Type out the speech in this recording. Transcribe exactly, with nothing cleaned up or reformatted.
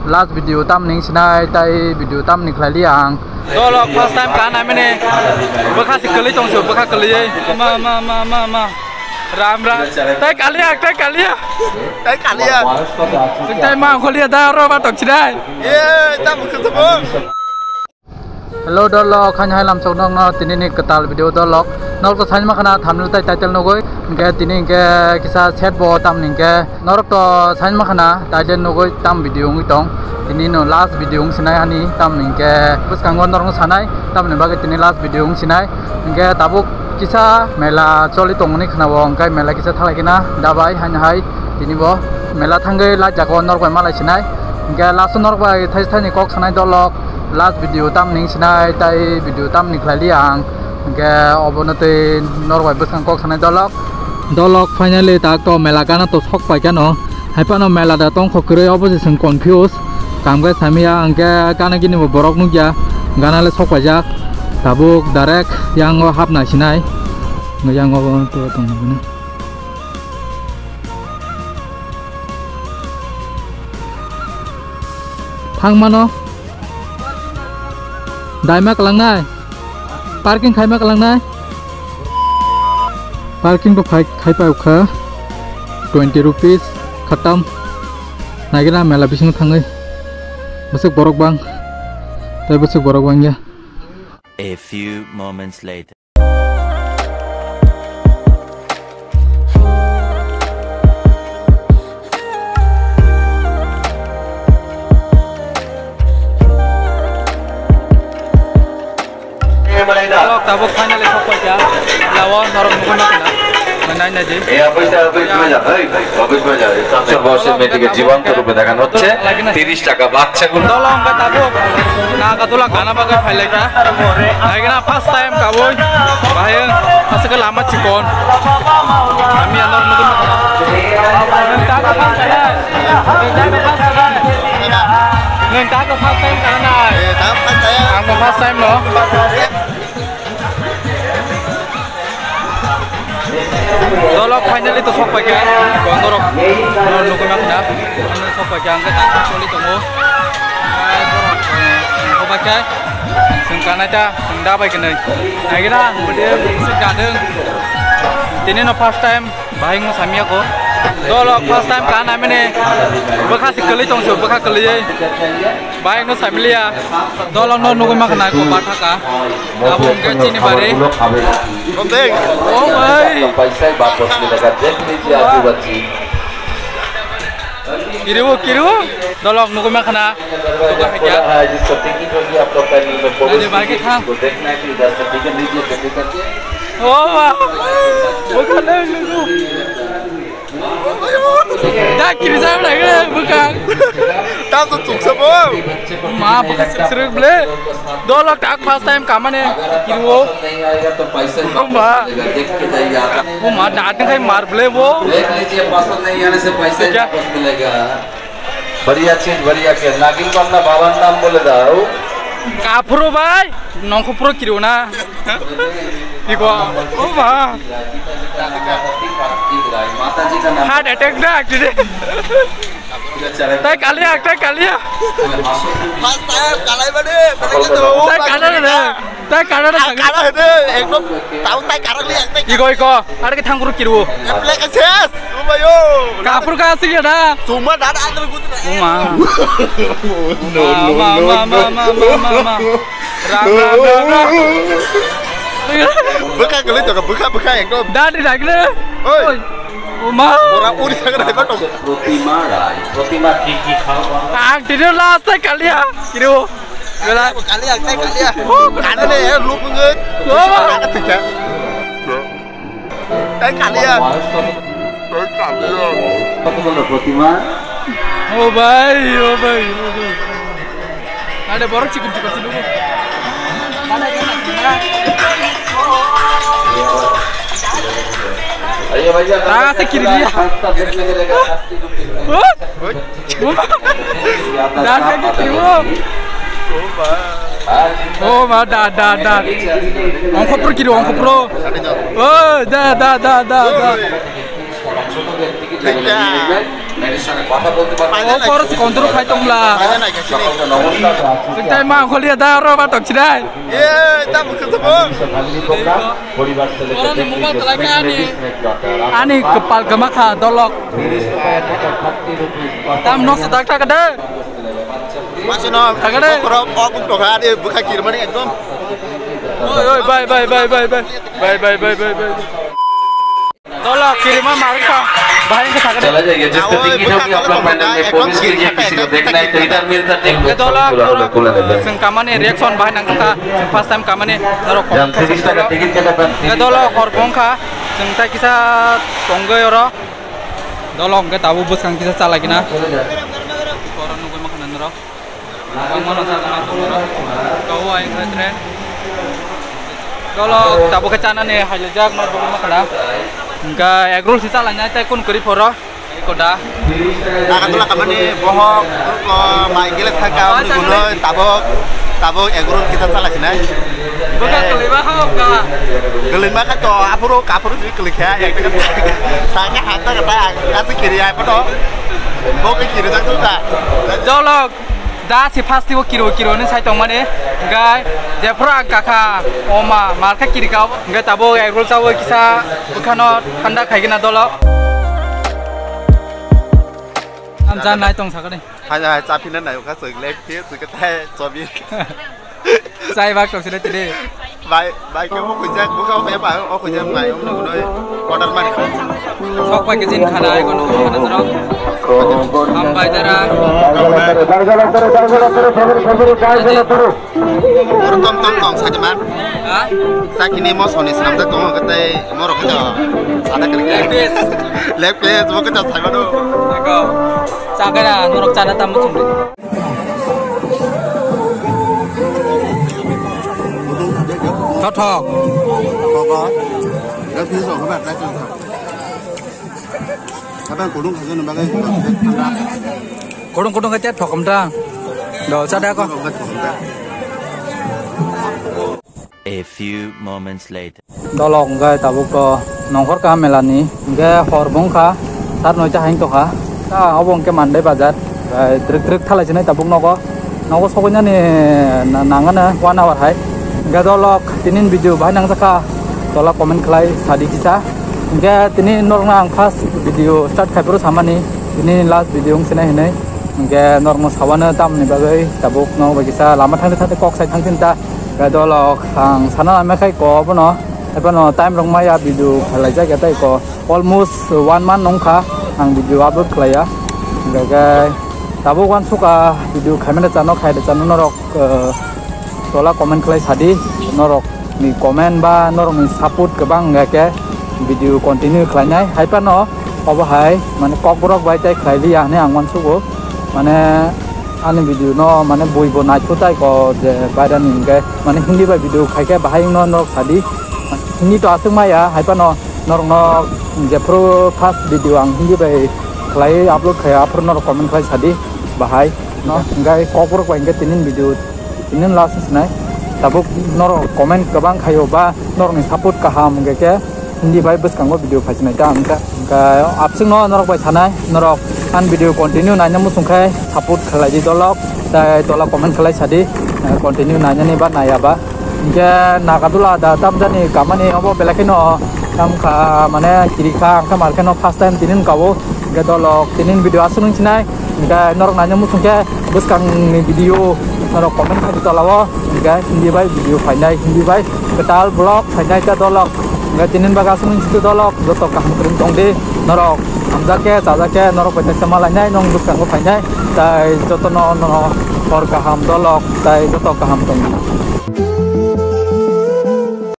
Last video tamni sinai, tai video tamni khlai li ang. Dolok first time ka nai mene. Bwkha se kwlwi tong se, bwkha kwlwi. Ma, ma, ma, ma, ma. Ram, ram. Tai kaliya, tai kaliya. Tai kaliya. Tai ma kaliya da ro ba tong sinai. Ye, ta bwkha se bo. Hello dolok, khaini hai lamsok nokno tini ni kwtal video dolok. Nok to sain ma khana thumbnail tai title nugui. Hingke tini hingke kisa set bo tamni hingke norok to sain ma khana title nugui tam video wngwi tong. Tini no last video wng sinai hani tamni hingke bwskango norok no sanai tamni bagwi tini last video wng sinai. Hingke tabuk kisa mela choli tongmani khana o hingke mela kisa thalai kena dabai haini hai tini bo mela thangwi lai jago norok bai malai sinai. Hingke last o norok bai thai thai ni kok sanai dolok. Last video tamni sinai, tai video tamni khlai li ang. Hingke obono tei norok bai bwskang kok sanai dolok. Dolok finally tak to mela gana to sok pai kano. Hai phano mela da tong kho kwrwi obo se chwng confuse. Kam khe samya hingke gana gini bo borok nukya. Gana le sok paijak. Tabuk direct yang o hapna sinai. Yang o to tong. Thang mano. Daima kwlangnai. Parking khaima kwlangnai. Parking to khai, khai pa ukha. Twenty rupees khatam. Naigina mela bisingo thangwi. Bwswk borok bang. Tai bwswk borok bang ya. A few moments later. Dolok tabuk finally sok paikha. Lawo norok nukuna kana. Nai nai di. এই অফিসে অফিস হয়ে যাবে, এই অফিস হয়ে যাবে। সর্বশেষ মেয়েটিকে জীবন্ত রূপে দেখানো হচ্ছে। তিরিশ টাকা বাচ্চাগুলো। Dolok hwnkhe tabuk Naga tola kana bagwi phailaikha. Naigina first time kabui. Bahai aswk lama chikon. Ami anor nukuna. Nang ta first time. Nang ta first time. Nang ta first time kana? Eh, ta first time. Ang first time no. Dolok finally to sok paikha. Borok norok nukuna khna. Sok paikha, ang khe tang choli tongo. Sok paikha. Chwng kanai ta, chwng da bai kwnwi. Naigina, bwdhe, bwswk kadwng. Tini no first time. Bahai wngno samya ko. Dolok first time ka naimani. Bwkha se kwlwi tong se, bwkha kwlwi. Bahai wngno samiliya. Dolok no nugwi ma khna ko bathaka. Abo wngkhe chini bari. Konteng. Oh bhai. Kiriwo, kiriwo. Dolok nugwi ma khna. Nadi bagi kha. Oh, ma. Bwkha le lugu. Da kiri jam lagi bwkha. Tam to chuksa bo. Ma, bwkha sik sik ble. Dolok tak first time kamane kiriwo. Oh, ma. Oh, ma, da tengkai mar ble bo. बढ़िया चीज बढ़िया के नागिन बन्ना बाबा नाम बोले दाओ। Kaphuru bai, nongkho phuru kiriuna. Iko, oh ma. Heart attack na, actually. Tai kaliya, tai kaliya. First time kalai bade, tai kaliya na. Tai kaliya na. Kala hede, ekdom tau tai karang liya. Iko, iko. Ada ke thang phuru kiru. Apply ka ses. Umayo. Kapur ka sih ada. Cuma dada antar gua. Uma. No, no, no, no. Ram, ram, ram, ram. Bwkha kwlwi tongo, bwkha, bwkha ekdom. Dadi dagre. Oi. Uma. Ora uri thangna hai bato. Protima Rai, Protima ki ki khao. Ang tini last time kaliya. Kiru. Bela. Kaliya, kaliya. Kana le, lupung. Uma. Kana tika. Tei kaliya. Tei kaliya. Kotong no Protima? Oh bhai, oh bhai, oh bhai. Ada borok chikon chikon sih dulu. Ah, saya kiri dia. Oh. Dad ka kiti wo? Oh ma, dad, dad, dad. Ongkho pro kiri, ongkho pro. Oh, dad, dad, dad, dad, dad. O khorok se control khai tongla. Tei ma kholiya da ro ba tok chidai. Ani kwpal gama kha dolok. Tam nok se dak thaka de. Masino. Thaka de. Khorok o buk tokha de bukha kirmani ekdom. Oi oi bye bye bye bye bye. Bye bye bye bye bye. Dolok kirima marka. Bahai ke thaka de. चला जाइए, जिसका टिकट हो गया अपना पैनल में प्रवेश कीजिए, किसी को देखना है तो इधर मिल सकते हैं। Dolok, dolok. Sing kamani reaction bahai nang kha. First time kamani. Dolok. Jam tiris taka tiket kata pan. Dolok hor bongkha. Sing tai kisa tongoi oro. Dolok ke tabu bwskang kisa chalai kina. Oro nugui makhana noro. Bangmano sajana tongmano. Kau ai kha train. Dolo tabuk khe chanani hailaijak ma bangma khala. Hingkha egg roll si chalainai tei kun kwrwi phoro. Koda. Nagatula kamani bohok ko mai gele thaka uni gunoi tabuk tabuk egg roll kisa chalaisinai. Bwkha kwlwi ba kha bwkha. Kwlwi ma kha to aphuru kaphuru si kwlwi kha ek taka. Saka hatta kata asi kiri ai photo. Bo ke kiri jak tu ta. Dolok. Da se first o kiro kiro ni sai tongmani, hingkhe jephuru ang kakha oma markha kirika, hingkhe tabuk egg roll chawi kisa bwkhano thanda khaigena dolo. Amcha nai tong sakani. Hai hai chapina nai kha chwk lek phi chwk thai chobi. Chai bak tong sile tini. Bai, bai, ke o kujak, buka o ba, o kujak bai, o no no, order mari. Sok bai ke jin khana, ai kono khana tro. Ham bai dara. Tom tom tom, sakhi man. Ha? Sakhi ni mo soni sinam jak tong, katai mo rok khato. Ada kali. Leg piece. Leg piece, mo khato sai mano. Eko. Chakera, norok chana tam muchung. Thothok. Thogo. Gas ni so khabar tak. Kadang kudung khajo nang bagai thanda. Kudung kudung khajo thokom ta. Do chada ko. A few moments later. Dolok hwnkhe tabuk to nongkhor kaha mela ni hwnkhe hor bo wngkha sar noita hai wngtokha. Ta obo hwnkhe Mandai bazar, eh, twrwk twrwk thalai sinai tabuk nogo, nogo sogwi nani na-, nangano one hour hai. Hwnkhe dolok tini ni video bahai nangjakha tola comment khlai sadi kisa. Hwnkhe tini norokno ang first video start khai phuru samani tini last video wng sinai hinui. Hwnkhe norokno sawano tamoni bagwi tabuk nogo bai kisa lama thangwi thangwi kok sai thang sinta. Hwnkhe dolok ang sana lamai khai ko bono, haiphano time rok maya video khlaijak ya tei ko almost one month wngkha ang video upload khlaiya. Hwnkhe tabuk uansukha video khaimani chano khaida chano norok, eh, tola comment khlai sadi, norok ni comment ba norok ni support kwbang wngkha khe video continue khlainai. Haiphano obo hai mane kokborok bai tei khlai liya hinui ang uansugo. Mane ani video no mane bui bo naithu tai ko je bairani hwnkhe mane Hindi bai video khaikhe bahai wngno norok sadi. Hindi to aswk maya haiphano norokno jephuru first video ang Hindi bai khlai upload khai aphuru norok comment khlai sadi bahai no hwnkhe kokborok bai hwnkhe tini video tini last sinai tabuk norok comment kwbang khaio ba norokni support kaham hwnkhe khe Hindi bai bwskango video phaisinai ta hwnkhe. Hwnkhe abswkno norok bai sanai, norok ani video continue naina muchung khe support khlai di dolok, tei tola comment khlai sadi, eh, continue nainani ba naiya ba. Hwnkhe Nagadula da tamjani kamani obo belai kheno tamkha mane kirikha, hwnkhe mar kheno first time tini wngkha o. Hwnkhe dolok tini video aswk nung sinai, hwnkhe norok naina muchung khe bwskangni video norok comment khai di tola o, hwnkhe Hindi bai video phainai, Hindi bai kwtal vlog phainai khe dolok. Hwnkhe tini bagwi aswk nung si dolok, joto kaham kwrwng tong di, norok hamjak khe chajak khe norok bai teisa malainai, nong bwskango phainai, tai jotono nono hor kaham dolok, tai joto kaham tong di.